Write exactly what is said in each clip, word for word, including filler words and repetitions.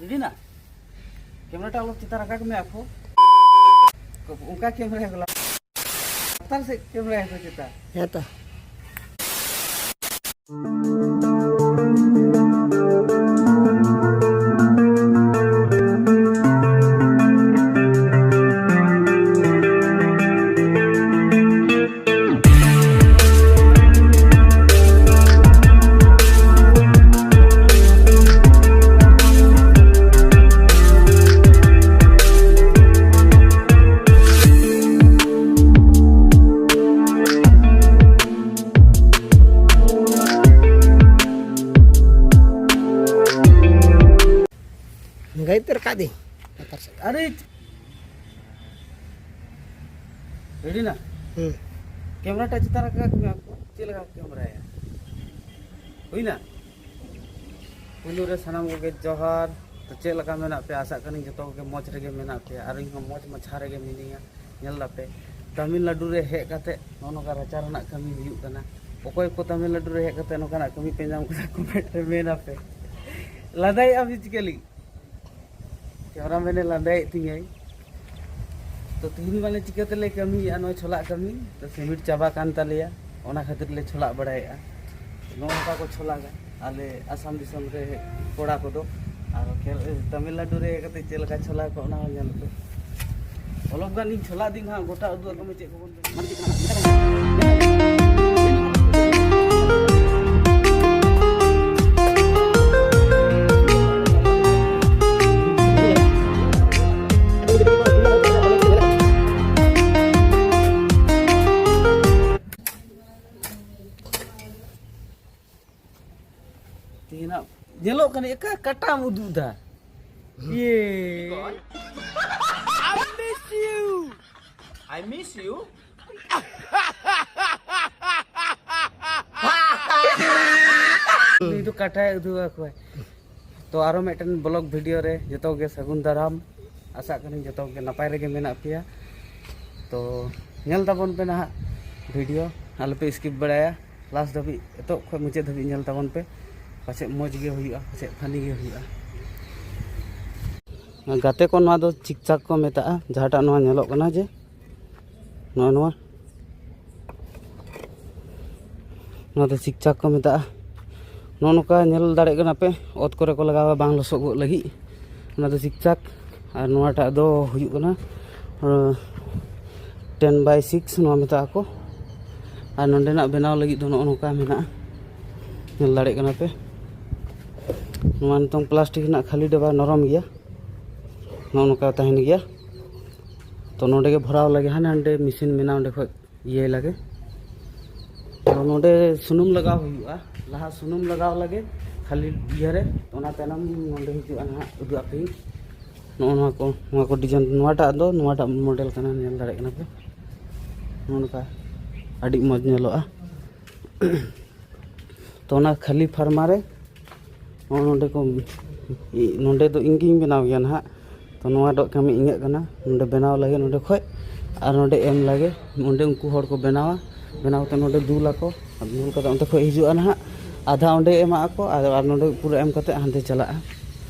Ready ᱱᱟ? ᱠᱮᱢᱮᱨᱟᱴᱟ ᱟᱞᱚ ᱪᱮᱛᱟᱱ ᱨᱟᱠᱟᱵ ᱢᱮ ᱟᱠᱚ᱾ ᱚᱱᱠᱟ ᱠᱮᱢᱮᱨᱟ ᱜᱮᱞᱟ᱾ ᱞᱟᱛᱟᱨ ᱥᱮᱫ ᱠᱮᱢᱮᱨᱟ ᱦᱤᱡᱩᱜ ᱪᱮᱛᱟᱱ᱾ ᱦᱮᱸ ᱛᱚ᱾ ᱜᱟᱹᱭ ᱛᱮ ᱨᱟᱠᱟᱵ ᱫᱤᱧ ᱞᱟᱛᱟᱨ ᱥᱮᱫ᱾ ᱟᱨᱮ ᱨᱮᱰᱤ ᱱᱟ? ᱦᱩᱸ᱾ ᱠᱮᱢᱮᱨᱟ ᱴᱟᱜ ᱪᱮᱛᱟᱱ ᱨᱟᱠᱟᱵ ᱢᱮ, ᱪᱮᱫ ᱞᱮᱠᱟ ᱠᱮᱢᱮᱨᱟᱭᱟ? ᱦᱩᱭᱱᱟ? ᱯᱩᱭᱞᱩ ᱨᱮ ᱥᱟᱱᱟᱢ ᱠᱚᱜᱮ ᱡᱚᱦᱟᱨ᱾ ᱛᱚ ᱪᱮᱫ ᱞᱮᱠᱟ ᱢᱮᱱᱟᱜ ᱯᱮᱭᱟ? ᱟᱥᱟᱜ ᱠᱟᱹᱱᱟᱹᱧ ᱡᱚᱛᱚ ᱠᱚᱜᱮ ᱢᱚᱡᱽ ᱨᱮᱜᱮ ᱢᱮᱱᱟᱜ ᱯᱮᱭᱟ, ᱟᱨ ᱤᱧ ᱦᱚᱸ ᱢᱚᱡᱽ ᱢᱟᱪᱷᱟ ᱨᱮᱜᱮ ᱢᱤᱱᱟᱹᱧᱟ᱾ ᱧᱮᱞ ᱫᱟᱯᱮ, ᱛᱟᱢᱤᱞᱱᱟᱰᱩ ᱨᱮ ᱦᱮᱡ ᱠᱟᱛᱮ ᱱᱚᱜᱼᱚ ᱱᱚᱝᱠᱟ ᱨᱟᱪᱟ ᱨᱮᱱᱟᱜ ᱠᱟᱹᱢᱤ ᱦᱩᱭᱩᱜ ᱠᱟᱱᱟ᱾ ᱚᱠᱚᱭ ᱠᱚ ᱛᱟᱢᱤᱞᱱᱟᱰᱩ ᱨᱮ ᱦᱮᱡ ᱠᱟᱛᱮ ᱱᱚᱝᱠᱟᱱᱟᱜ ᱠᱟᱹᱢᱤ ᱯᱮ ᱧᱟᱢ ᱠᱟᱫᱟ, ᱠᱚᱢᱮᱱᱴ ᱨᱮ ᱢᱮᱱ ᱟᱯᱮ᱾ ᱞᱟᱸᱫᱟᱭᱮᱫᱼᱟ ᱯᱷᱤᱡᱤᱠᱟᱞᱤ, ᱠᱮᱢᱮᱨᱟᱢᱮᱱ ᱮ ᱞᱟᱸᱫᱟᱭᱮᱫ ᱛᱤᱧᱟᱹᱭ᱾ ᱛᱚ ᱛᱤᱦᱤᱧ ᱢᱟᱞᱮ ᱪᱤᱠᱟᱹ ᱛᱮᱞᱮ ᱠᱟᱹᱢᱤᱭᱮᱫᱼᱟ ᱱᱚᱣᱟ ᱪᱷᱚᱞᱟᱜ ᱠᱟᱹᱢᱤ? ᱛᱚ ᱥᱤᱢᱤᱴ ᱪᱟᱵᱟ ᱠᱟᱱ ᱛᱟᱞᱮᱭᱟ, ᱚᱱᱟ ᱠᱷᱟᱹᱛᱤᱨ ᱞᱮ ᱪᱷᱚᱞᱟᱜ ᱵᱟᱲᱟᱭᱮᱫᱼᱟ᱾ ᱱᱚᱜᱼᱚ ᱱᱚᱝᱠᱟ ᱠᱚ ᱪᱷᱚᱞᱟᱜᱟ ᱟᱞᱮ ᱟᱥᱟᱢ ᱫᱤᱥᱚᱢ ᱨᱮ ᱠᱚᱲᱟ ᱠᱚᱫᱚ᱾ ᱟᱨ ᱠᱷᱮᱞ, ᱛᱟᱢᱤᱞᱱᱟᱰᱩ ᱨᱮ ᱦᱮᱡ ᱠᱟᱛᱮ ᱪᱮᱫ ᱞᱮᱠᱟ ᱪᱷᱚᱞᱟ ᱠᱚ, ᱚᱱᱟ ᱦᱚᱸ ᱧᱮᱞ ᱯᱮ᱾ ᱚᱞᱚᱯ ᱜᱟᱱ ᱤᱧ ᱪᱷᱚᱞᱟ ᱫᱤᱧ ᱦᱟᱸᱜ, ᱜᱚᱴᱟ ᱩᱫᱩᱜ ᱟᱠᱚ ᱢᱮ ᱪᱮᱫ ᱠᱚᱵᱚᱱ ᱛᱮᱦᱮᱧᱟᱜ ᱧᱮᱞᱚᱜ ᱠᱟᱱᱟ, ᱮᱠᱟ ᱠᱟᱴᱟᱢ ᱩᱫᱩᱜ ᱫᱟ᱾ ᱤᱭᱮ᱾ I miss you. I miss you. ᱩᱱᱤ ᱫᱚ ᱠᱟᱴᱟᱭ ᱩᱫᱩᱜ ᱟᱠᱚᱣᱟᱭ᱾ ᱛᱚ ᱟᱨᱚ ᱢᱤᱫᱴᱮᱱ ᱵᱞᱚᱜ ᱵᱷᱤᱰᱤᱭᱳ ᱨᱮ ᱡᱚᱛᱚ ᱜᱮ ᱥᱟᱹᱜᱩᱱ ᱫᱟᱨᱟᱢ᱾ ᱟᱥᱟᱜ ᱠᱟᱹᱱᱟᱹᱧ ᱡᱚᱛᱚ ᱜᱮ ᱱᱟᱯᱟᱭ ᱨᱮᱜᱮ ᱢᱮᱱᱟᱜ ᱯᱮᱭᱟ᱾ ᱛᱚ ᱧᱮᱞ ᱛᱟᱵᱚᱱ ᱯᱮ ᱱᱟᱦᱟᱜ ᱵᱷᱤᱰᱤᱭᱳ, ᱟᱞᱚᱯᱮ ᱥᱠᱤᱯ ᱵᱟᱲᱟᱭᱟ᱾ ᱞᱟᱥᱴ ᱫᱷᱟᱹᱵᱤᱡ, ᱮᱛᱚᱦᱚᱵ ᱠᱷᱚᱱ ᱢᱩᱪᱟᱹᱫ ᱫᱷᱟᱹᱵᱤᱡ ᱧᱮᱞ ᱛᱟᱵᱚᱱ ᱯᱮ᱾ ᱯᱟᱪᱮᱫ ᱢᱚᱡᱽ ᱜᱮ ᱦᱩᱭᱩᱜᱼᱟ, ᱯᱟᱪᱮᱫ ᱯᱷᱟᱱᱤ ᱜᱮ ᱦᱩᱭᱩᱜᱼᱟ᱾ ᱜᱟᱛᱮ ᱠᱚ, ᱱᱚᱣᱟ ᱫᱚ ᱪᱤᱠᱪᱟᱠ ᱠᱚ ᱢᱮᱛᱟᱜᱼᱟ, ᱡᱟᱦᱟᱸᱴᱟᱜ ᱱᱚᱣᱟ ᱧᱮᱞᱚᱜ ᱠᱟᱱᱟ ᱡᱮ ᱱᱚᱜᱼᱚ ᱱᱚᱣᱟ, ᱱᱚᱣᱟ ᱫᱚ ᱪᱤᱠᱪᱟᱠ ᱠᱚ ᱢᱮᱛᱟᱜᱼᱟ᱾ ᱱᱚᱜᱼᱚ ᱱᱚᱝᱠᱟ ᱧᱮᱞ ᱫᱟᱲᱮᱭᱟᱜ ᱠᱟᱱᱟ ᱯᱮ, ᱚᱛ ᱠᱚᱨᱮ ᱠᱚ ᱞᱟᱜᱟᱣᱟ ᱵᱟᱝ ᱞᱚᱥᱚᱫᱚᱜ ᱞᱟᱹᱜᱤᱫ, ᱚᱱᱟ ᱫᱚ ᱪᱤᱠᱪᱟᱠ᱾ ᱟᱨ ᱱᱚᱣᱟᱴᱟᱜ ᱫᱚ ᱦᱩᱭᱩᱜ ᱠᱟᱱᱟ ᱴᱮᱱ ᱵᱟᱭ ᱥᱤᱠᱥ ᱱᱚᱣᱟ ᱢᱮᱛᱟᱜ ᱟᱠᱚ᱾ ᱟᱨ ᱱᱚᱸᱰᱮᱱᱟᱜ ᱵᱮᱱᱟᱣ ᱞᱟᱹᱜᱤᱫ ᱫᱚ ᱱᱚᱜᱼᱚ ᱱᱚᱝᱠᱟ ᱢᱮᱱᱟᱜᱼᱟ, ᱧᱮᱞ ᱫᱟᱲᱮᱭᱟᱜ ᱠᱟᱱᱟ ᱯᱮ᱾ ᱱᱚᱣᱟ ᱱᱤᱛᱚᱝ ᱯᱞᱟᱥᱴᱤᱠ ᱨᱮᱱᱟᱜ ᱠᱷᱟᱹᱞᱤ ᱰᱟᱵᱟ ᱱᱚᱨᱚᱢ ᱜᱮᱭᱟ, ᱱᱚᱜᱼᱚ ᱱᱚᱝᱠᱟ ᱛᱟᱦᱮᱱ ᱜᱮᱭᱟ᱾ ᱛᱚ ᱱᱚᱸᱰᱮ ᱜᱮ ᱵᱷᱚᱨᱟᱣ ᱞᱟᱹᱜᱤᱫ ᱦᱟᱱᱮ ᱦᱟᱸᱰᱮ ᱢᱮᱥᱤᱱ ᱢᱮᱱᱟᱜᱼᱟ, ᱚᱸᱰᱮ ᱠᱷᱚᱡ ᱤᱭᱟᱹᱭ ᱞᱟᱜᱮ᱾ ᱛᱚ ᱱᱚᱸᱰᱮ ᱥᱩᱱᱩᱢ ᱞᱟᱜᱟᱣ ᱦᱩᱭᱩᱜᱼᱟ, ᱞᱟᱦᱟ ᱥᱩᱱᱩᱢ ᱞᱟᱜᱟᱣ ᱞᱟᱜᱮ ᱠᱷᱟᱹᱞᱤ ᱤᱭᱟᱹᱨᱮ, ᱚᱱᱟ ᱛᱟᱭᱱᱚᱢ ᱱᱚᱸᱰᱮ ᱦᱤᱡᱩᱜᱼᱟ ᱱᱟᱦᱟᱜ, ᱩᱫᱩᱜ ᱟᱯᱮᱭᱟᱹᱧ᱾ ᱱᱚᱜᱼᱚ ᱱᱚᱣᱟ ᱠᱚ, ᱱᱚᱣᱟ ᱠᱚ ᱰᱤᱡᱟᱭᱤᱱ, ᱱᱚᱣᱟᱴᱟᱜ ᱫᱚ, ᱱᱚᱣᱟᱴᱟᱜ ᱢᱚᱰᱮᱞ ᱠᱟᱱᱟ, ᱧᱮᱞ ᱫᱟᱲᱮᱭᱟᱜ ᱠᱟᱱᱟ ᱯᱮ, ᱱᱚᱜᱼᱚ ᱱᱚᱝᱠᱟ ᱟᱹᱰᱤ ᱢᱚᱡᱽ ᱧᱮᱞᱚᱜᱼᱟ᱾ ᱛᱚ ᱚᱱᱟ ᱠᱷᱟᱹᱞᱤ ᱯᱷᱟᱨᱢᱟ ᱨᱮ ᱱᱚᱜᱼᱚ ᱱᱚᱸᱰᱮ ᱠᱚ, ᱱᱚᱸᱰᱮ ᱫᱚ ᱤᱧ ᱜᱤᱧ ᱵᱮᱱᱟᱣ ᱜᱮᱭᱟ ᱱᱟᱦᱟᱜ᱾ ᱛᱚ ᱱᱚᱣᱟ ᱫᱚ ᱠᱟᱹᱢᱤ ᱤᱧᱟᱹᱜ ᱠᱟᱱᱟ, ᱱᱚᱸᱰᱮ ᱵᱮᱱᱟᱣ ᱞᱟᱹᱜᱤᱫ ᱱᱚᱸᱰᱮ ᱠᱷᱚᱡ, ᱟᱨ ᱱᱚᱸᱰᱮ ᱮᱢ ᱞᱟᱹᱜᱤᱫ ᱱᱚᱸᱰᱮ ᱩᱱᱠᱩ ᱦᱚᱲ ᱠᱚ ᱵᱮᱱᱟᱣᱟ, ᱵᱮᱱᱟᱣ ᱠᱟᱛᱮ ᱱᱚᱸᱰᱮ ᱫᱩᱞ ᱟᱠᱚ, ᱟᱨ ᱫᱩᱞ ᱠᱟᱛᱮ ᱚᱱᱛᱮ ᱠᱷᱚᱡ ᱦᱤᱡᱩᱜᱼᱟ ᱱᱟᱦᱟᱜ, ᱟᱫᱷᱟ ᱚᱸᱰᱮ ᱮᱢᱟᱜ ᱟᱠᱚ, ᱟᱨ ᱟᱨ ᱱᱚᱸᱰᱮ ᱯᱩᱨᱟᱹ ᱮᱢ ᱠᱟᱛᱮ ᱦᱟᱱᱛᱮ ᱪᱟᱞᱟᱜᱼᱟ᱾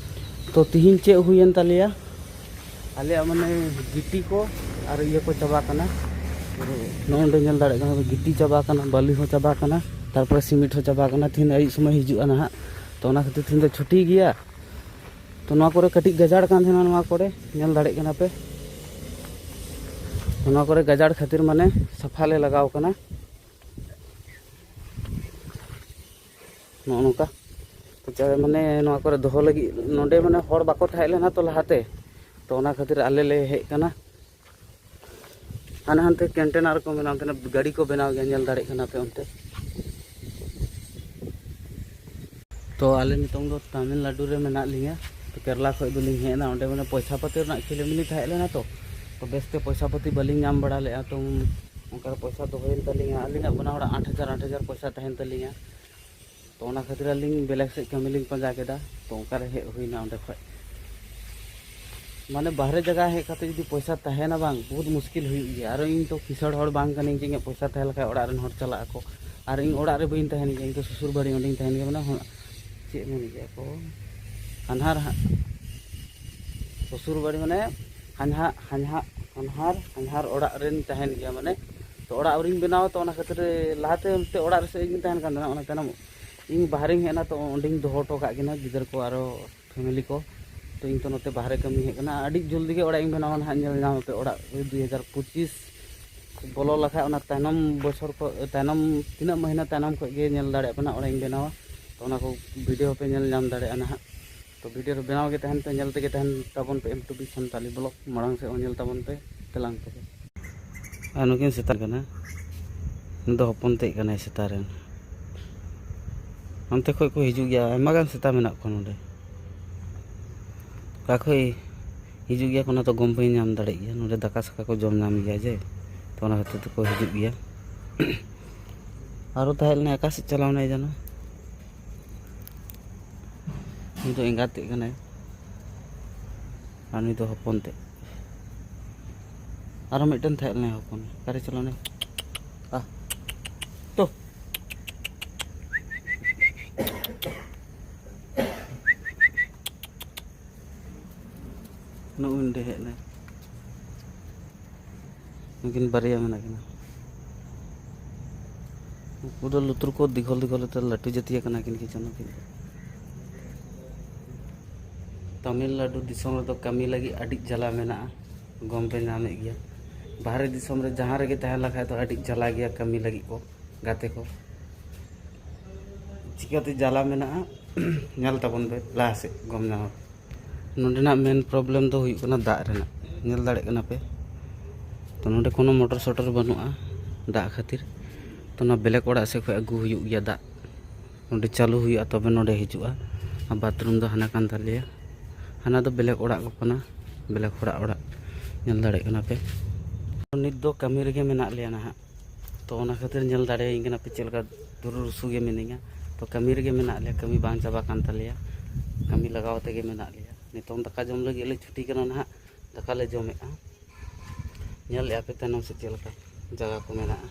ᱛᱚ ᱛᱤᱦᱤᱧ ᱪᱮᱫ ᱦᱩᱭᱮᱱ ᱛᱟᱞᱮᱭᱟ, ᱟᱞᱮᱭᱟᱜ ᱢᱟᱱᱮ ᱜᱤᱴᱤ ᱠᱚ ᱟᱨ ᱤᱭᱟᱹ ᱠᱚ ᱪᱟᱵᱟ ᱠᱟᱱᱟ᱾ ᱱᱚᱜᱼᱚᱭ ᱱᱚᱸᱰᱮ ᱧᱮᱞ ᱫᱟᱲᱮᱭᱟᱜ ᱠᱟᱱᱟ, ᱜᱤᱴᱤ ᱪᱟᱵᱟ ᱠᱟᱱᱟ, ᱵᱟᱹᱞᱤ ᱦᱚᱸ ᱪᱟᱵᱟ ᱠᱟᱱᱟ, ᱛᱟᱨᱯᱚᱨᱮ ᱥᱤᱢᱮᱱᱴ ᱦᱚᱸ ᱪᱟᱵᱟ ᱠᱟᱱᱟ᱾ ᱛᱤᱦᱤᱧ ᱟᱹᱭᱩᱵ ᱥᱚᱢᱚᱭ ᱦᱤᱡᱩᱜᱼᱟ ᱱᱟᱦᱟᱜ, ᱛᱚ ᱚᱱᱟ ᱠᱷᱟᱹᱛᱤᱨ ᱛᱤᱦᱤᱧ ᱫᱚ ᱪᱷᱩᱴᱤ ᱜᱮᱭᱟ᱾ ᱛᱚ ᱱᱚᱣᱟ ᱠᱚᱨᱮ ᱠᱟᱹᱴᱤᱡ ᱜᱟᱡᱟᱲ ᱠᱟᱱ ᱛᱟᱦᱮᱱᱟ, ᱱᱚᱣᱟ ᱠᱚᱨᱮ ᱧᱮᱞ ᱫᱟᱲᱮᱭᱟᱜ ᱠᱟᱱᱟ ᱯᱮ, ᱱᱚᱣᱟ ᱠᱚᱨᱮ ᱜᱟᱡᱟᱲ ᱠᱷᱟᱹᱛᱤᱨ ᱢᱟᱱᱮ ᱥᱟᱯᱷᱟ ᱞᱮ ᱞᱟᱜᱟᱣ ᱠᱟᱱᱟ᱾ ᱱᱚᱜᱼᱚ ᱱᱚᱝᱠᱟ ᱠᱚᱪᱟ ᱢᱟᱱᱮ ᱱᱚᱣᱟ ᱠᱚᱨᱮ ᱫᱚᱦᱚ ᱞᱟᱹᱜᱤᱫ ᱱᱚᱰᱮ ᱢᱟᱱᱮ ᱦᱚᱲ ᱵᱟᱠᱚ ᱛᱟᱦᱮᱸ ᱞᱮᱱᱟ ᱛᱚ ᱞᱟᱦᱟᱛᱮ, ᱛᱚ ᱚᱱᱟ ᱠᱷᱟᱹᱛᱤᱨ ᱟᱞᱮ ᱞᱮ ᱦᱮᱡ ᱠᱟᱱᱟ᱾ ᱦᱟᱱᱮ ᱦᱟᱱᱛᱮ ᱠᱚᱱᱴᱮᱱᱟᱨ ᱠᱚ ᱢᱮᱱᱟᱜᱼᱟ, ᱚᱱᱛᱮᱱᱟᱜ ᱜᱟᱹᱰᱤ ᱠᱚ ᱵᱮᱱᱟᱣ ᱜᱮᱭᱟ, ᱧᱮᱞ ᱫᱟᱲᱮᱭᱟᱜ ᱠᱟᱱᱟ ᱯᱮ ᱚᱱᱛᱮ᱾ ᱛᱚ ᱟᱞᱮ ᱱᱤᱛᱚᱝ ᱫᱚ ᱛᱟᱢᱤᱞᱱᱟᱰᱩ ᱨᱮ ᱢᱮᱱᱟᱜ ᱞᱤᱧᱟ᱾ ᱛᱚ ᱠᱮᱨᱞᱟ ᱠᱷᱚᱱ ᱫᱚᱞᱤᱧ ᱦᱮᱡ ᱮᱱᱟ, ᱚᱸᱰᱮ ᱢᱟᱱᱮ ᱯᱚᱭᱥᱟ ᱯᱟᱹᱛᱤ ᱨᱮᱱᱟᱜ ᱠᱷᱤᱞᱟᱹᱢᱤᱞᱤ ᱛᱟᱦᱮᱸ ᱞᱮᱱᱟ, ᱛᱚ ᱛᱚ ᱵᱮᱥᱛᱮ ᱯᱚᱭᱥᱟ ᱯᱟᱹᱛᱤ ᱵᱟᱹᱞᱤᱧ ᱧᱟᱢ ᱵᱟᱲᱟ ᱞᱮᱫᱼᱟ᱾ ᱛᱚ ᱚᱱᱠᱟ ᱯᱚᱭᱥᱟ ᱫᱚᱦᱚᱭᱮᱱ ᱛᱟᱹᱞᱤᱧᱟ, ᱟᱹᱞᱤᱧᱟᱜ ᱵᱟᱱᱟ ᱦᱚᱲᱟᱜ ᱟᱴ ᱦᱟᱡᱟᱨ ᱟᱴ ᱦᱟᱡᱟᱨ ᱯᱚᱭᱥᱟ ᱛᱟᱦᱮᱱ ᱛᱟᱹᱞᱤᱧᱟ᱾ ᱛᱚ ᱚᱱᱟ ᱠᱷᱟᱹᱛᱤᱨ ᱟᱹᱞᱤᱧ ᱵᱮᱞᱮᱠ ᱥᱮᱫ ᱠᱟᱹᱢᱤ ᱞᱤᱧ ᱯᱟᱸᱡᱟ ᱠᱮᱫᱟ᱾ ᱛᱚ ᱚᱱᱠᱟ ᱨᱮ ᱦᱮᱡ ᱦᱩᱭᱱᱟ ᱚᱸᱰᱮ ᱠᱷᱚᱡ᱾ ᱢᱟᱱᱮ ᱵᱟᱦᱨᱮ ᱡᱟᱭᱜᱟ ᱦᱮᱡ ᱠᱟᱛᱮ ᱡᱩᱫᱤ ᱯᱚᱭᱥᱟ ᱛᱟᱦᱮᱱᱟ ᱵᱟᱝ, ᱵᱚᱦᱩᱛ ᱢᱩᱥᱠᱤᱞ ᱦᱩᱭᱩᱜ ᱜᱮᱭᱟ᱾ ᱟᱨᱚ ᱤᱧ ᱛᱚ ᱠᱤᱥᱟᱹᱬ ᱦᱚᱲ ᱵᱟᱝ ᱠᱟᱹᱱᱟᱹᱧ ᱡᱮ ᱤᱧᱟᱹᱜ ᱯᱚᱭᱥᱟ ᱛᱟᱦᱮᱸ ᱞᱮᱠᱷᱟᱡ ᱚᱲᱟᱜ ᱨᱮᱱ ᱦᱚᱲ ᱪᱟᱞᱟᱜ ᱟᱠᱚ᱾ ᱟᱨ ᱤᱧ ᱚᱲᱟᱜ ᱨᱮ ᱵᱟᱹᱧ ᱛᱟᱦᱮᱱ ᱜᱮᱭᱟ, ᱤᱧ ᱫᱚ ᱥᱩᱥᱩᱨ ᱵᱟᱲᱤ ᱚᱸᱰᱮᱧ ᱛᱟᱦᱮᱱ ᱜᱮᱭᱟ, ᱢᱟᱱᱮ ᱦᱚᱸ-, ᱪᱮᱫ ᱢᱮᱱ ᱜᱮᱭᱟ ᱠᱚ, ᱦᱟᱱᱦᱟᱨ ᱦᱟ-, ᱥᱚᱥᱩᱨ ᱵᱟᱲᱤ ᱢᱟᱱᱮ ᱦᱟᱱᱦᱟ-, ᱦᱟᱱᱦᱟ-, ᱦᱟᱱᱦᱟᱨ, ᱦᱟᱱᱦᱟᱨ ᱚᱲᱟᱜ ᱨᱮᱧ ᱛᱟᱦᱮᱱ ᱜᱮᱭᱟ, ᱢᱟᱱᱮ ᱛᱚ ᱚᱲᱟᱜ ᱟᱹᱣᱨᱤᱧ ᱵᱮᱱᱟᱣᱟ, ᱛᱚ ᱚᱱᱟ ᱠᱷᱟᱹᱛᱤᱨ ᱞᱟᱦᱟᱛᱮ ᱚᱱᱛᱮ ᱚᱲᱟᱜ ᱨᱮ ᱥᱮᱫ ᱜᱤᱧ ᱛᱟᱦᱮᱱ ᱠᱟᱱ ᱛᱟᱦᱮᱱᱟ, ᱚᱱᱟ ᱛᱟᱭᱱᱚᱢ ᱤᱧ ᱵᱟᱦᱨᱮᱧ ᱦᱮᱡ ᱮᱱᱟ, ᱛᱚ ᱚᱸᱰᱮᱧ ᱫᱚᱦᱚ ᱦᱚᱴᱚ ᱠᱟᱜ ᱠᱤᱱᱟ ᱜᱤᱫᱟᱹᱨ ᱠᱚ ᱟᱨᱚ ᱯᱷᱮᱢᱮᱞᱤ ᱠᱚ᱾ ᱛᱚ ᱤᱧ ᱛᱚ ᱱᱚᱛᱮ ᱵᱟᱦᱨᱮ ᱠᱟᱹᱢᱤ ᱦᱮᱡ ᱠᱟᱱᱟ, ᱟᱹᱰᱤ ᱡᱚᱞᱫᱤ ᱜᱮ ᱚᱲᱟᱜ ᱤᱧ ᱵᱮᱱᱟᱣᱟ ᱱᱟᱦᱟᱜ, ᱧᱮᱞ ᱧᱟᱢ ᱟᱯᱮ ᱚᱲᱟᱜ ᱫᱩᱭ ᱦᱟᱡᱟᱨ ᱯᱚᱸᱪᱤᱥ ᱵᱚᱞᱚ ᱞᱮᱠᱷᱟᱡ ᱚᱱᱟ ᱛᱟᱭᱱᱚᱢ ᱵᱚᱪᱷᱚᱨ ᱠᱚ, ᱛᱟᱭᱱᱚᱢ ᱛᱤᱱᱟᱹᱜ ᱢᱟᱹᱦᱱᱟᱹ ᱛᱟᱭᱱᱚᱢ ᱠᱷᱚᱡ ᱜᱮ ᱧᱮᱞ ᱫᱟᱲᱮᱭᱟᱜ ᱠᱟᱱᱟ ᱚᱲᱟᱜ ᱤᱧ ᱵᱮᱱᱟᱣᱟ᱾ ᱛᱚ ᱚᱱᱟ ᱠᱚ ᱵᱷᱤᱰᱤᱭᱳ ᱯᱮ ᱧᱮᱞ ᱧᱟᱢ ᱫᱟᱲᱮᱭᱟᱜᱼᱟ ᱱᱟᱦᱟᱜ᱾ ᱛᱚ ᱵᱷᱤᱰᱤᱭᱳ ᱨᱮ ᱵᱮᱱᱟᱣ ᱜᱮ ᱛᱟᱦᱮᱱ ᱯᱮ, ᱧᱮᱞ ᱛᱮᱜᱮ ᱛᱟᱦᱮᱱ ᱛᱟᱵᱚᱱ ᱯᱮ M two B Santali blog, ᱢᱟᱲᱟᱝ ᱥᱮᱫ ᱦᱚᱸ ᱧᱮᱞ ᱛᱟᱵᱚᱱ ᱯᱮ, ᱛᱮᱞᱟᱝ ᱯᱮ᱾ ᱟᱨ ᱱᱩᱠᱤᱱ ᱥᱮᱛᱟ ᱠᱟᱱᱟ, ᱱᱩᱭ ᱫᱚ ᱦᱚᱯᱚᱱ ᱛᱮᱫ ᱠᱟᱱᱟᱭ ᱥᱮᱛᱟ ᱨᱮᱱ᱾ ᱚᱱᱛᱮ ᱠᱷᱚᱡ ᱠᱚ ᱦᱤᱡᱩᱜ ᱜᱮᱭᱟ, ᱟᱭᱢᱟ ᱜᱟᱱ ᱥᱮᱛᱟ ᱢᱮᱱᱟᱜ ᱠᱚᱣᱟ ᱱᱚᱰᱮ᱾ ᱚᱠᱟ ᱠᱷᱚᱡ ᱦᱤᱡᱩᱜ ᱜᱮᱭᱟ ᱠᱚ, ᱚᱱᱟ ᱫᱚ ᱜᱚᱢ ᱵᱟᱹᱧ ᱧᱟᱢ ᱫᱟᱲᱮᱭᱟᱜ ᱜᱮᱭᱟ᱾ ᱱᱚᱰᱮ ᱫᱟᱠᱟ ᱥᱟᱠᱟ ᱠᱚ ᱡᱚᱢ ᱧᱟᱢ ᱜᱮᱭᱟ ᱡᱮ, ᱛᱚ ᱚᱱᱟ ᱠᱷᱟᱹᱛᱤᱨ ᱛᱮᱠᱚ ᱦᱤᱡᱩᱜ ᱜᱮᱭᱟ᱾ ᱟᱨᱚ ᱛᱟᱦᱮᱸ ᱞᱮᱱᱟ, ᱚᱠᱟ ᱥᱮᱫ ᱪᱟᱞᱟᱣ ᱮᱱᱟᱭ ᱡᱮᱱᱚ? ᱩᱱᱤ ᱫᱚ ᱮᱸᱜᱟᱛ ᱛᱮᱫ ᱠᱟᱱᱟᱭ, ᱟᱨ ᱱᱩᱭ ᱫᱚ ᱦᱚᱯᱚᱱ ᱛᱮᱫ᱾ ᱟᱨᱚ ᱢᱤᱫᱴᱮᱱ ᱛᱟᱦᱮᱸ ᱞᱮᱱᱟᱭ ᱦᱚᱯᱚᱱ, ᱚᱠᱟᱨᱮ ᱪᱟᱞᱟᱣ ᱮᱱᱟᱭ? ᱟᱦ, ᱛᱚ᱾ ᱱᱩᱜᱼᱩᱭ ᱱᱚᱰᱮ ᱦᱮᱡ ᱮᱱᱟᱭ᱾ ᱱᱩᱠᱤᱱ ᱵᱟᱨᱭᱟ ᱢᱮᱱᱟᱜ ᱠᱤᱱᱟ᱾ ᱩᱱᱠᱩ ᱫᱚ ᱞᱩᱛᱩᱨ ᱠᱚ ᱫᱤᱜᱷᱚᱞ ᱫᱤᱜᱷᱚᱞ ᱛᱮ ᱞᱟᱹᱴᱩ ᱡᱟᱹᱛᱤᱭᱟ ᱠᱟᱱᱟ ᱠᱤᱱ ᱠᱤᱪᱷᱩ ᱱᱩᱠᱤᱱ᱾ ᱛᱟᱢᱤᱞᱱᱟᱰᱩ ᱫᱤᱥᱚᱢ ᱨᱮᱫᱚ ᱠᱟᱹᱢᱤ ᱞᱟᱹᱜᱤᱫ ᱟᱹᱰᱤ ᱡᱟᱞᱟ ᱢᱮᱱᱟᱜᱼᱟ, ᱜᱚᱢ ᱯᱮ ᱧᱟᱢᱮᱫ ᱜᱮᱭᱟ᱾ ᱵᱟᱦᱨᱮ ᱫᱤᱥᱚᱢ ᱨᱮ ᱡᱟᱦᱟᱸ ᱨᱮᱜᱮ ᱛᱟᱦᱮᱸ ᱞᱮᱠᱷᱟᱡ ᱫᱚ ᱟᱹᱰᱤ ᱡᱟᱞᱟ ᱜᱮᱭᱟ ᱠᱟᱹᱢᱤ ᱞᱟᱹᱜᱤᱫ ᱠᱚ, ᱜᱟᱛᱮ ᱠᱚ᱾ ᱪᱤᱠᱟᱹᱛᱮ ᱡᱟᱞᱟ ᱢᱮᱱᱟᱜᱼᱟ, ᱧᱮᱞ ᱛᱟᱵᱚᱱ ᱯᱮ ᱞᱟᱦᱟ ᱥᱮᱫ ᱜᱚᱢ ᱧᱟᱢ᱾ ᱱᱚᱰᱮᱱᱟᱜ ᱢᱮᱱ ᱯᱨᱚᱵᱞᱮᱢ ᱫᱚ ᱦᱩᱭᱩᱜ ᱠᱟᱱᱟ ᱫᱟᱜ ᱨᱮᱱᱟᱜ, ᱧᱮᱞ ᱫᱟᱲᱮᱭᱟᱜ ᱠᱟᱱᱟ ᱯᱮ᱾ ᱛᱚ ᱱᱚᱰᱮ ᱠᱳᱱᱳ ᱢᱚᱴᱚᱨ ᱥᱚᱴᱚᱨ ᱵᱟᱹᱱᱩᱜᱼᱟ ᱫᱟᱜ ᱠᱷᱟᱹᱛᱤᱨ᱾ ᱛᱚ ᱚᱱᱟ ᱵᱞᱮᱠ ᱚᱲᱟᱜ ᱥᱮᱫ ᱠᱷᱚᱱ ᱟᱹᱜᱩ ᱦᱩᱭᱩᱜ ᱜᱮᱭᱟ ᱫᱟᱜ, ᱱᱚᱰᱮ ᱪᱟᱹᱞᱩ ᱦᱩᱭᱩᱜᱼᱟ, ᱛᱚᱵᱮ ᱱᱚᱰᱮ ᱦᱤᱡᱩᱜᱼᱟ᱾ ᱟᱨ ᱵᱟᱛᱷᱨᱩᱢ ᱫᱚ ᱦᱟᱱᱟ ᱠᱟᱱ ᱛᱟᱞᱮᱭᱟ, ᱦᱟᱱᱟ ᱫᱚ ᱵᱞᱮᱠ ᱚᱲᱟᱜ ᱠᱚ ᱠᱟᱱᱟ, ᱵᱞᱮᱠ ᱦᱚᱲᱟᱜ ᱚᱲᱟᱜ, ᱧᱮᱞ ᱫᱟᱲᱮᱭᱟᱜ ᱠᱟᱱᱟ ᱯᱮ᱾ ᱱᱤᱛ ᱫᱚ ᱠᱟᱹᱢᱤ ᱨᱮᱜᱮ ᱢᱮᱱᱟᱜ ᱞᱮᱭᱟ ᱱᱟᱦᱟᱜ, ᱛᱚ ᱚᱱᱟ ᱠᱷᱟᱹᱛᱤᱨ ᱧᱮᱞ ᱫᱟᱲᱮᱭᱟᱹᱧ ᱠᱟᱱᱟ ᱯᱮ ᱪᱮᱫ ᱞᱮᱠᱟ ᱫᱩᱨᱩ ᱨᱩᱥᱩ ᱜᱮ ᱢᱤᱱᱟᱹᱧᱟ᱾ ᱛᱚ ᱠᱟᱹᱢᱤ ᱨᱮᱜᱮ ᱢᱮᱱᱟᱜ ᱞᱮᱭᱟ, ᱠᱟᱹᱢᱤ ᱵᱟᱝ ᱪᱟᱵᱟ ᱠᱟᱱ ᱛᱟᱞᱮᱭᱟ, ᱠᱟᱹᱢᱤ ᱞᱟᱜᱟᱣ ᱛᱮᱜᱮ ᱢᱮᱱᱟᱜ ᱞᱮᱭᱟ᱾ ᱱᱤᱛᱚᱝ ᱫᱟᱠᱟ ᱡᱚᱢ ᱞᱟᱹᱜᱤᱫ ᱞᱮ ᱪᱷᱩᱴᱤ ᱠᱟᱱᱟ ᱱᱟᱦᱟᱜ, ᱫᱟᱠᱟ ᱞᱮ ᱡᱚᱢᱮᱫᱼᱟ᱾ ᱧᱮᱞᱮᱫᱼᱟ ᱯᱮ ᱛᱟᱭᱱᱚᱢ ᱥᱮᱫ ᱪᱮᱫ ᱞᱮᱠᱟ ᱡᱟᱭᱜᱟ ᱠᱚ ᱢᱮᱱᱟᱜᱼᱟ᱾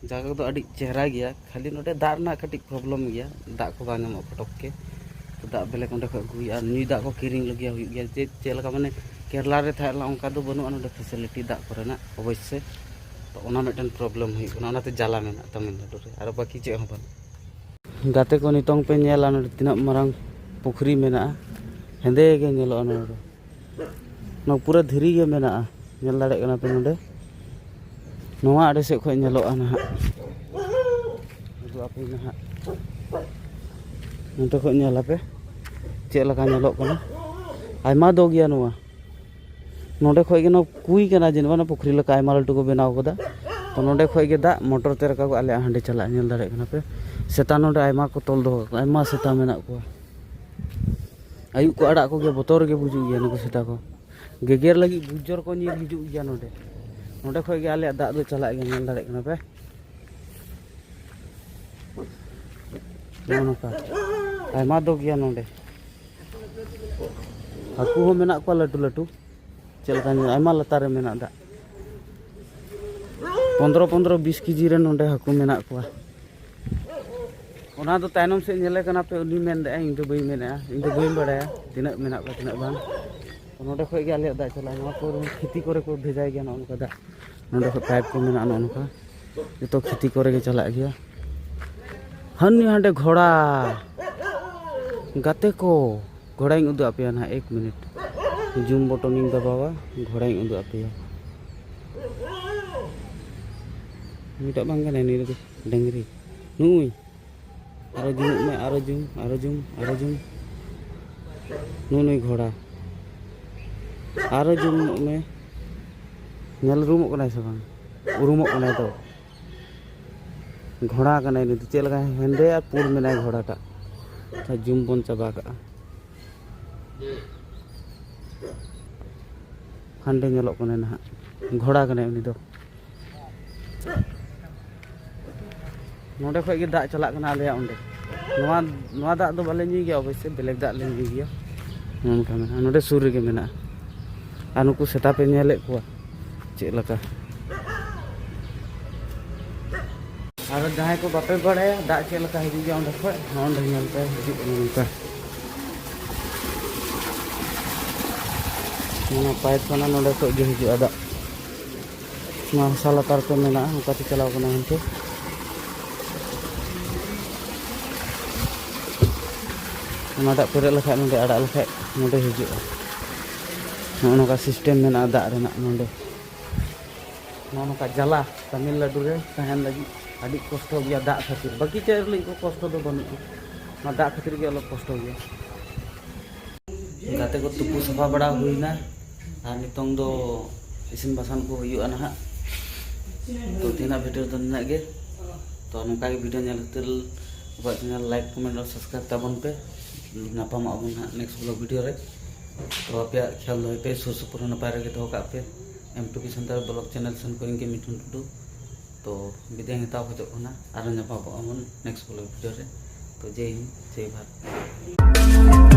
ᱡᱟᱭᱜᱟ ᱠᱚᱫᱚ ᱟᱹᱰᱤ ᱪᱮᱦᱨᱟ ᱜᱮᱭᱟ, ᱠᱷᱟᱹᱞᱤ ᱱᱚᱰᱮ ᱫᱟᱜ ᱨᱮᱱᱟᱜ ᱠᱟᱹᱴᱤᱡ ᱯᱨᱚᱵᱞᱮᱢ ᱜᱮᱭᱟ, ᱫᱟᱜ ᱠᱚ ᱵᱟᱝ ᱧᱟᱢᱚᱜᱼᱟ ᱯᱷᱚᱴᱚᱠ ᱜᱮ᱾ ᱛᱚ ᱫᱟᱜ ᱵᱮᱞᱮᱠ ᱚᱸᱰᱮ ᱠᱷᱚᱱ ᱟᱹᱜᱩ ᱦᱩᱭᱩᱜᱼᱟ, ᱟᱨ ᱧᱩᱭ ᱫᱟᱜ ᱠᱚ ᱠᱤᱨᱤᱧ ᱞᱟᱹᱜᱤᱫ ᱦᱩᱭᱩᱜ ᱜᱮᱭᱟ᱾ ᱡᱮ ᱪᱮᱫ ᱞᱮᱠᱟ ᱢᱟᱱᱮ ᱠᱮᱨᱞᱟ ᱨᱮ ᱛᱟᱦᱮᱸ ᱞᱮᱱᱟ, ᱚᱱᱠᱟ ᱫᱚ ᱵᱟᱹᱱᱩᱜᱼᱟ ᱱᱚᱰᱮ ᱯᱷᱮᱥᱤᱞᱤᱴᱤ ᱫᱟᱜ ᱠᱚᱨᱮᱱᱟᱜ ᱚᱵᱚᱥᱥᱳᱭ᱾ ᱛᱚ ᱚᱱᱟ ᱢᱤᱫᱴᱮᱱ ᱯᱨᱚᱵᱞᱮᱢ ᱦᱩᱭᱩᱜ ᱠᱟᱱᱟ, ᱚᱱᱟᱛᱮ ᱡᱟᱞᱟ ᱢᱮᱱᱟᱜᱼᱟ ᱛᱟᱢᱤᱞᱱᱟᱰᱩ ᱨᱮ, ᱟᱨ ᱵᱟᱹᱠᱤ ᱪᱮᱫ ᱦᱚᱸ ᱵᱟᱹᱱᱩᱜᱼᱟ᱾ ᱜᱟᱛᱮ ᱠᱚ, ᱱᱤᱛᱚᱝ ᱯᱮ ᱧᱮᱞᱟ ᱱᱚᱰᱮ ᱛᱤᱱᱟᱹᱜ ᱢᱟᱨᱟᱝ ᱯᱩᱠᱷᱨᱤ ᱢᱮᱱᱟᱜᱼᱟ, ᱦᱮᱸᱫᱮ ᱜᱮ ᱧᱮᱞᱚᱜᱼᱟ ᱱᱚᱰᱮ᱾ ᱱᱚᱣᱟ ᱯᱩᱨᱟᱹ ᱫᱷᱤᱨᱤ ᱜᱮ ᱢᱮᱱᱟᱜᱼᱟ, ᱧᱮᱞ ᱫᱟᱲᱮᱭᱟᱜ ᱠᱟᱱᱟ ᱯᱮ ᱱᱚᱰᱮ᱾ ᱱᱚᱣᱟ ᱟᱲᱮ ᱥᱮᱫ ᱠᱷᱚᱱ ᱧᱮᱞᱚᱜᱼᱟ ᱱᱟᱦᱟᱜ, ᱩᱫᱩᱜ ᱟᱯᱮ ᱱᱟᱦᱟᱜ᱾ ᱱᱚᱛᱮ ᱠᱷᱚᱱ ᱧᱮᱞ ᱟᱯᱮ ᱪᱮᱫ ᱞᱮᱠᱟ ᱧᱮᱞᱚᱜ ᱠᱟᱱᱟ, ᱟᱭᱢᱟ ᱫᱚ ᱜᱮᱭᱟ ᱱᱚᱣᱟ᱾ ᱱᱚᱰᱮ ᱠᱷᱚᱱ ᱜᱮ ᱱᱚᱣᱟ ᱠᱩᱭ ᱠᱟᱱᱟ, ᱡᱮ ᱱᱚᱣᱟ ᱯᱩᱠᱷᱨᱤ ᱞᱮᱠᱟ ᱟᱭᱢᱟ ᱞᱟᱹᱴᱩ ᱠᱚ ᱵᱮᱱᱟᱣ ᱠᱟᱫᱟ᱾ ᱛᱚ ᱱᱚᱰᱮ ᱠᱷᱚᱱ ᱜᱮ ᱫᱟᱜ ᱢᱚᱴᱚᱨ ᱛᱮ ᱨᱟᱠᱟᱵᱚᱜᱼᱟ, ᱟᱞᱮᱭᱟᱜ ᱦᱟᱸᱰᱮ ᱪᱟᱞᱟᱜᱼᱟ᱾ ᱧᱮᱞ ᱫᱟᱲᱮᱭᱟᱜ ᱠᱟᱱᱟ ᱯᱮ, ᱥᱮᱛᱟ ᱱᱚᱰᱮ ᱟᱭᱢᱟ ᱠᱚ ᱛᱚᱞ ᱫᱚᱦᱚ ᱠᱟᱠᱚᱣᱟ, ᱟᱭᱢᱟ ᱥᱮᱛᱟ ᱢᱮᱱᱟᱜ ᱠᱚᱣᱟ᱾ ᱟᱹᱭᱩᱵ ᱠᱚ ᱟᱲᱟᱜ ᱠᱚᱜᱮ, ᱵᱚᱛᱚᱨ ᱜᱮ ᱵᱩᱡᱩᱜ ᱜᱮᱭᱟ ᱱᱩᱠᱩ ᱥᱮᱛᱟ ᱠᱚ᱾ ᱜᱮᱜᱮᱨ ᱞᱟᱹᱜᱤᱫ ᱵᱩᱡᱽ ᱡᱳᱨ ᱠᱚ ᱧᱤᱨ ᱦᱤᱡᱩᱜ ᱜᱮᱭᱟ ᱱᱚᱰᱮ᱾ ᱱᱚᱰᱮ ᱠᱷᱚᱱ ᱜᱮ ᱟᱞᱮᱭᱟᱜ ᱫᱟᱜ ᱫᱚ ᱪᱟᱞᱟᱜ ᱜᱮᱭᱟ, ᱧᱮᱞ ᱫᱟᱲᱮᱭᱟᱜ ᱠᱟᱱᱟ ᱯᱮ᱾ ᱱᱚᱜᱼᱚ ᱱᱚᱝᱠᱟ ᱟᱭᱢᱟ ᱫᱚ ᱜᱮᱭᱟ ᱱᱚᱰᱮ᱾ ᱦᱟᱹᱠᱩ ᱦᱚᱸ ᱢᱮᱱᱟᱜ ᱠᱚᱣᱟ ᱞᱟᱹᱴᱩ ᱞᱟᱹᱴᱩ, ᱪᱮᱫ ᱞᱮᱠᱟ ᱧᱮᱞ, ᱟᱭᱢᱟ ᱞᱟᱛᱟᱨ ᱨᱮ ᱢᱮᱱᱟᱜ ᱫᱟᱜ᱾ ᱯᱚᱱᱫᱽᱨᱚ ᱯᱚᱱᱫᱽᱨᱚ ᱵᱤᱥ ᱠᱮᱡᱤ ᱨᱮ ᱱᱚᱰᱮ ᱦᱟᱹᱠᱩ ᱢᱮᱱᱟᱜ ᱠᱚᱣᱟ᱾ ᱚᱱᱟ ᱫᱚ ᱛᱟᱭᱱᱚᱢ ᱥᱮᱫ ᱧᱮᱞᱮ ᱠᱟᱱᱟ ᱯᱮ, ᱩᱱᱤ ᱢᱮᱱ ᱫᱟᱭ, ᱤᱧ ᱫᱚ ᱵᱟᱹᱧ ᱢᱮᱱᱮᱫᱼᱟ, ᱤᱧ ᱫᱚ ᱵᱟᱹᱧ ᱵᱟᱲᱟᱭᱟ ᱛᱤᱱᱟᱹᱜ ᱢᱮᱱᱟᱜ ᱠᱚᱣᱟ ᱛᱤᱱᱟᱹᱜ ᱵᱟᱝ᱾ ᱱᱚᱰᱮ ᱠᱷᱚᱱ ᱜᱮ ᱟᱞᱮᱭᱟᱜ ᱫᱟᱜ ᱪᱟᱞᱟᱜᱼᱟ, ᱱᱚᱣᱟ ᱠᱚ ᱠᱷᱮᱛᱤ ᱠᱚᱨᱮ ᱠᱚ ᱵᱷᱮᱡᱟᱭ ᱜᱮᱭᱟ ᱱᱚᱜᱼᱚ ᱱᱚᱝᱠᱟ ᱫᱟᱜ᱾ ᱱᱚᱰᱮ ᱠᱷᱚᱱ ᱯᱟᱭᱤᱯ ᱠᱚ ᱢᱮᱱᱟᱜᱼᱟ ᱱᱚᱜᱼᱚ ᱱᱚᱝᱠᱟ, ᱡᱚᱛᱚ ᱠᱷᱮᱛᱤ ᱠᱚᱨᱮ ᱜᱮ ᱪᱟᱞᱟᱜ ᱜᱮᱭᱟ᱾ ᱦᱟᱹᱱᱤ ᱦᱟᱸᱰᱮ ᱜᱷᱚᱲᱟ, ᱜᱟᱛᱮ ᱠᱚ, ᱜᱷᱚᱲᱟᱧ ᱩᱫᱩᱜ ᱟᱯᱮᱭᱟ ᱱᱟᱦᱟᱜ, ᱮᱠ ᱢᱤᱱᱤᱴ᱾ ᱡᱩᱢ ᱵᱚᱴᱚᱱᱤᱧ ᱫᱟᱵᱟᱣᱟ, ᱜᱷᱚᱲᱟᱧ ᱩᱫᱩᱜ ᱟᱯᱮᱭᱟ᱾ ᱱᱩᱭᱴᱟᱜ ᱵᱟᱝ ᱠᱟᱱᱟᱭ, ᱱᱩᱭ ᱫᱚ ᱰᱟᱹᱝᱨᱤ᱾ ᱱᱩᱭ ᱟᱨᱚ ᱡᱩᱢᱚᱜ ᱢᱮ, ᱟᱨᱚ ᱡᱩᱢ, ᱟᱨᱚ ᱡᱩᱢ, ᱟᱨᱚ ᱡᱩᱢ᱾ ᱱᱩᱭ ᱱᱩᱭ ᱜᱷᱚᱲᱟ, ᱟᱨᱚ ᱡᱩᱢᱚᱜ ᱢᱮ᱾ ᱧᱮᱞ ᱩᱨᱩᱢᱚᱜ ᱠᱟᱱᱟᱭ ᱥᱮ ᱵᱟᱝ? ᱩᱨᱩᱢᱚᱜ ᱠᱟᱱᱟᱭ ᱛᱚ᱾ ᱜᱷᱚᱲᱟ ᱠᱟᱱᱟᱭ ᱱᱩᱭ ᱫᱚ, ᱪᱮᱫ ᱞᱮᱠᱟ ᱦᱮᱸᱫᱮ ᱟᱨ ᱯᱩᱸᱰ ᱢᱮᱱᱟᱭ ᱜᱷᱚᱲᱟᱴᱟᱜ᱾ ᱟᱪᱪᱷᱟ, ᱡᱩᱢ ᱵᱚᱱ ᱪᱟᱵᱟ ᱠᱟᱜᱼᱟ᱾ ᱦᱟᱸᱰᱮ ᱧᱮᱞᱚᱜ ᱠᱟᱱᱟᱭ ᱱᱟᱦᱟᱜ, ᱜᱷᱚᱲᱟ ᱠᱟᱱᱟᱭ ᱩᱱᱤ ᱫᱚ᱾ ᱱᱚᱰᱮ ᱠᱷᱚᱡ ᱜᱮ ᱫᱟᱜ ᱪᱟᱞᱟᱜ ᱠᱟᱱᱟ ᱟᱞᱮᱭᱟᱜ ᱚᱸᱰᱮ᱾ ᱱᱚᱣᱟ, ᱱᱚᱣᱟ ᱫᱟᱜ ᱫᱚ ᱵᱟᱞᱮ ᱧᱩᱭ ᱜᱮᱭᱟ, ᱚᱵᱚᱥᱥᱳᱭ ᱵᱞᱮᱠ ᱫᱟᱜ ᱞᱮ ᱧᱩᱭ ᱜᱮᱭᱟ᱾ ᱱᱚᱜᱼᱚ ᱱᱚᱝᱠᱟ ᱢᱮᱱᱟᱜᱼᱟ, ᱱᱚᱰᱮ ᱥᱩᱨ ᱨᱮᱜᱮ ᱢᱮᱱᱟᱜᱼᱟ᱾ ᱟᱨ ᱱᱩᱠᱩ ᱥᱮᱛᱟ ᱯᱮ ᱧᱮᱞᱮᱫ ᱠᱚᱣᱟ ᱪᱮᱫ ᱞᱮᱠᱟ? ᱟᱨ ᱡᱟᱦᱟᱸᱭ ᱠᱚ ᱵᱟᱯᱮ ᱵᱟᱲᱟᱭᱟ ᱫᱟᱜ ᱪᱮᱫ ᱞᱮᱠᱟ ᱦᱤᱡᱩᱜ ᱜᱮᱭᱟ ᱚᱸᱰᱮ ᱠᱷᱚᱡ, ᱱᱚᱜᱼᱚ ᱱᱚᱸᱰᱮ ᱧᱮᱞ ᱯᱮ ᱦᱤᱡᱩᱜ ᱠᱟᱱᱟ ᱱᱚᱝᱠᱟ᱾ ᱱᱚᱣᱟ ᱯᱟᱭᱤᱯ ᱠᱟᱱᱟ, ᱱᱚᱸᱰᱮ ᱠᱷᱚᱡ ᱜᱮ ᱦᱤᱡᱩᱜᱼᱟ ᱫᱟᱜ᱾ ᱱᱚᱣᱟ ᱦᱟᱥᱟ ᱞᱟᱛᱟᱨ ᱛᱮ ᱢᱮᱱᱟᱜᱼᱟ, ᱚᱱᱠᱟᱛᱮ ᱪᱟᱞᱟᱣ ᱠᱟᱱᱟ ᱦᱟᱱᱛᱮ᱾ ᱚᱱᱟ ᱫᱟᱜ ᱯᱮᱨᱮᱡ ᱞᱮᱠᱷᱟᱡ ᱱᱚᱸᱰᱮ ᱟᱲᱟᱜ ᱞᱮᱠᱷᱟᱡ ᱱᱚᱸᱰᱮ ᱦᱤᱡᱩᱜᱼᱟ᱾ ᱱᱚᱜᱼᱚ ᱱᱚᱝᱠᱟ ᱥᱤᱥᱴᱮᱢ ᱢᱮᱱᱟᱜᱼᱟ ᱫᱟᱜ ᱨᱮᱱᱟᱜ ᱱᱚᱸᱰᱮ᱾ ᱱᱚᱜᱼᱚ ᱱᱚᱝᱠᱟ ᱡᱟᱞᱟ, ᱛᱟᱢᱤᱞᱱᱟᱰᱩ ᱨᱮ ᱛᱟᱦᱮᱱ ᱞᱟᱹᱜᱤᱫ ᱟᱹᱰᱤ ᱠᱚᱥᱴᱚ ᱜᱮᱭᱟ ᱫᱟᱜ ᱠᱷᱟᱹᱛᱤᱨ᱾ ᱵᱟᱹᱠᱤ ᱪᱮᱫ ᱞᱟᱹᱜᱤᱫ ᱠᱚ ᱠᱚᱥᱴᱚ ᱫᱚ ᱵᱟᱹᱱᱩᱜᱼᱟ, ᱚᱱᱟ ᱫᱟᱜ ᱠᱷᱟᱹᱛᱤᱨ ᱜᱮ ᱚᱞᱚᱜ ᱠᱚᱥᱴᱚ ᱜᱮᱭᱟ᱾ ᱜᱟᱛᱮ ᱠᱚ ᱛᱩᱯᱩ ᱥᱟᱯᱷᱟ ᱵᱟᱲᱟ ᱦᱩᱭᱱᱟ, ᱟᱨ ᱱᱤᱛᱚᱝ ᱫᱚ ᱤᱥᱤᱱ ᱵᱟᱥᱟᱝ ᱠᱚ ᱦᱩᱭᱩᱜᱼᱟ ᱱᱟᱦᱟᱜ᱾ ᱛᱚ ᱛᱮᱦᱮᱧᱟᱜ ᱵᱷᱤᱰᱤᱭᱳ ᱫᱚ ᱱᱤᱱᱟᱹᱜ ᱜᱮ᱾ ᱛᱚ ᱱᱚᱝᱠᱟ ᱜᱮ ᱵᱷᱤᱰᱤᱭᱳ ᱧᱮᱞ ᱠᱷᱟᱹᱛᱤᱨ ᱟᱵᱚᱣᱟᱜ ᱪᱮᱱᱮᱞ ᱞᱟᱭᱤᱠ, ᱠᱚᱢᱮᱱᱴ ᱟᱨ ᱥᱟᱵᱥᱠᱨᱟᱭᱤᱵ ᱛᱟᱵᱚᱱ ᱯᱮ᱾ ᱧᱟᱯᱟᱢᱚᱜ ᱟᱵᱚᱱ ᱦᱟᱸᱜ ᱱᱮᱠᱥᱴ ᱵᱞᱚᱜ ᱵᱷᱤᱰᱤᱭᱳ ᱨᱮ᱾ ᱛᱚ ᱟᱯᱮᱭᱟᱜ ᱠᱷᱮᱭᱟᱞ ᱫᱚᱦᱚᱭ ᱯᱮ, ᱥᱩᱨ ᱥᱩᱯᱩᱨ ᱦᱚᱸ ᱱᱟᱯᱟᱭ ᱨᱮᱜᱮ ᱫᱚᱦᱚ ᱠᱟᱜ ᱯᱮ᱾ M two B Santal blog channel ᱥᱮᱱ ᱠᱷᱚᱱ ᱤᱧ ᱜᱮ ᱢᱤᱴᱷᱩᱱ ᱴᱩᱰᱩ᱾ ᱛᱚ ᱵᱤᱫᱟᱹᱭ ᱦᱟᱛᱟᱣ ᱠᱷᱚᱡᱚᱜ ᱠᱟᱱᱟ, ᱟᱨᱚ ᱧᱟᱯᱟᱢᱚᱜ ᱟᱵᱚᱱ ᱱᱮᱠᱥᱴ ᱵᱞᱚᱜ ᱵᱷᱤᱰᱤᱭᱳ ᱨᱮ᱾ ᱛᱚ ᱡᱮᱭ ᱦᱤᱱᱫ, ᱡᱮᱭ ᱵᱷᱟᱨᱚᱛ᱾